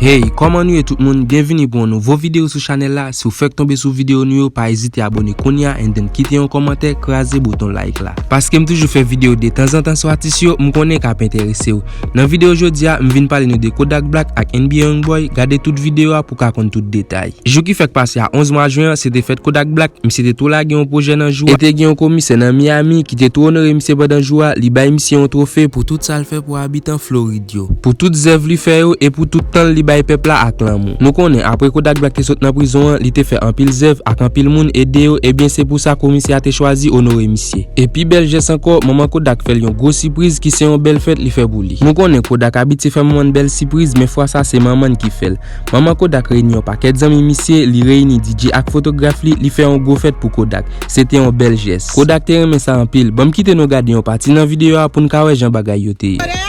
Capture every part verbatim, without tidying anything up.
Hey, kòman nou ye tout moun? Byenvini pou yon nouvo videyo sou chanèl la. Si w fèk tonbe sou videyo nou yo, pa ezite abòne kounye a and then kite yon kòmantè, kraze bouton like la. Paske m toujou fè videyo de tanzantan sou atis yo, m konnen k ap enterese w. Nan videyo jodi a, m vin pale nou de Kodak Black ak N B A Youngboy, gade tout videyo a pou w ka konn tout detay. Jou ki fèk pase a onz mwa jen an, se te fèt Kodak Black, misye te tou lage yon pwojè nan jou a. E te gen yon komisè nan Miami ki te tou onore misye pandan jou a, li bay misye yon twofe pou tout sa l fè pou abitan Florid yo. Pou tout zèv li fè yo e pou tout tan li bay pèp la ak lanmou. Nou konnen, apre Kodak Black te sot nan prizon an, li te fè anpil zèv ak anpil moun ede yo, ebyen se pou sa komisè a te chwazi onore misye. E pi bèl jès ankò, manman Kodak fè l yon gwo sipriz ki se yon bèl fèt li fè pou li. Nou konnen Kodak abitye fè manman n bèl sipriz, men fwa sa se manman n ki fè l. Manman Kodak reyini yon pakèt zanmi misye, li reyini D J ak fotograf li, li fè yon gwo fèt pou Kodak. Se te yon bèl jès. Kodak te renmen sa anpil. Ban m kite nou gade yon pati nan videyo a pou n ka wè jan bagay yo te ye.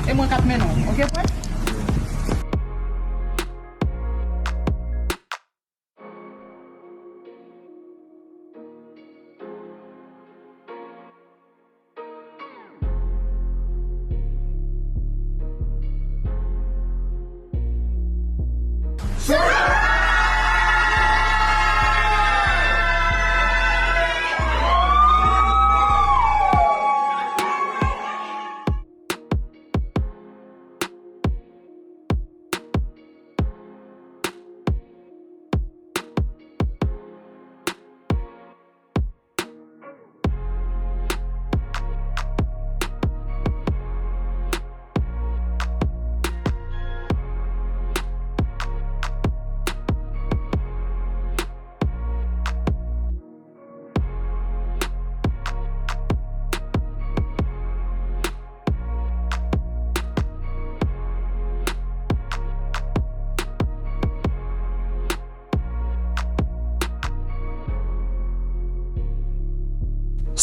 E mwen k ap mennen w, oke, frè?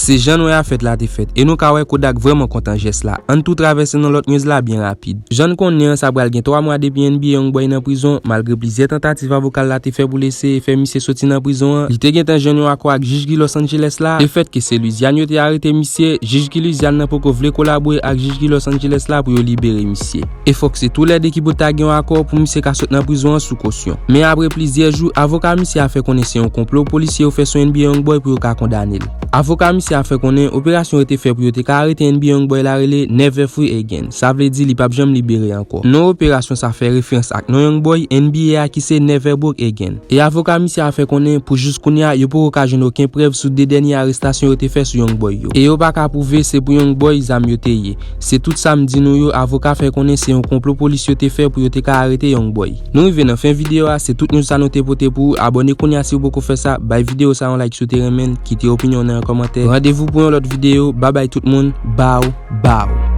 Se jan nou wè a fèt la te fèt. E nou ka wè Kodak vrèman kontan jès la. Ann tou travèse nan lòt news la byen rapid. Jan n konnen an, sa pral gen twa mwa depi N B A Youngboy nan prizon, malgre plizyè tantativ avoka l la te fè pou l eseye fè misye soti nan prizon an, li te gentan jwenn yon akò ak jij ki Los Angeles la. Lefètke se Louisiane yo te arete misye, jij ki Louisiane nan poko vle kolabore ak jij ki Los Angeles la pou yo libere misye. E fòk se toulède ki pou ta gen yon akò pou misye ka sot nan prizon an sou kosyon. Men apre plizyè jou, avoka misye a fè konnen se yon konplo polisye yo fè sou N B A Youngboy pou yo ka kondane l. Avoka misye a fè konnen operasyon yo te fè pou yo te ka arete N B A Youngboy la rele Never Free Again. Sa vle di li p ap janm libere ankò. Non operasyon sa fè referans ak non Youngboy, N B A a ki se Never Broke Again. E avoka misye a fè konnen pou jis kounye a, yo poko ka jwenn okenn prèv sou de dènye arestasyon yo te fè sou Youngboy yo. E yo pa ka pwouve se pou Youngboy zam yo te ye. Se tout sa m di nou yo, avoka fè konnen se yon konplo polis yo te fè pou yo te ka arete Youngboy. Nou rive nan fen videyo a, se tout news sa nou te pote pou ou. Abòne kounye a si w poko fè sa, bay videyo sa yon like si w te renmen l, kite opinyon w nan yon kòmantè. Randevou pou yon lòt videyo, babay tout moun, baw, baw.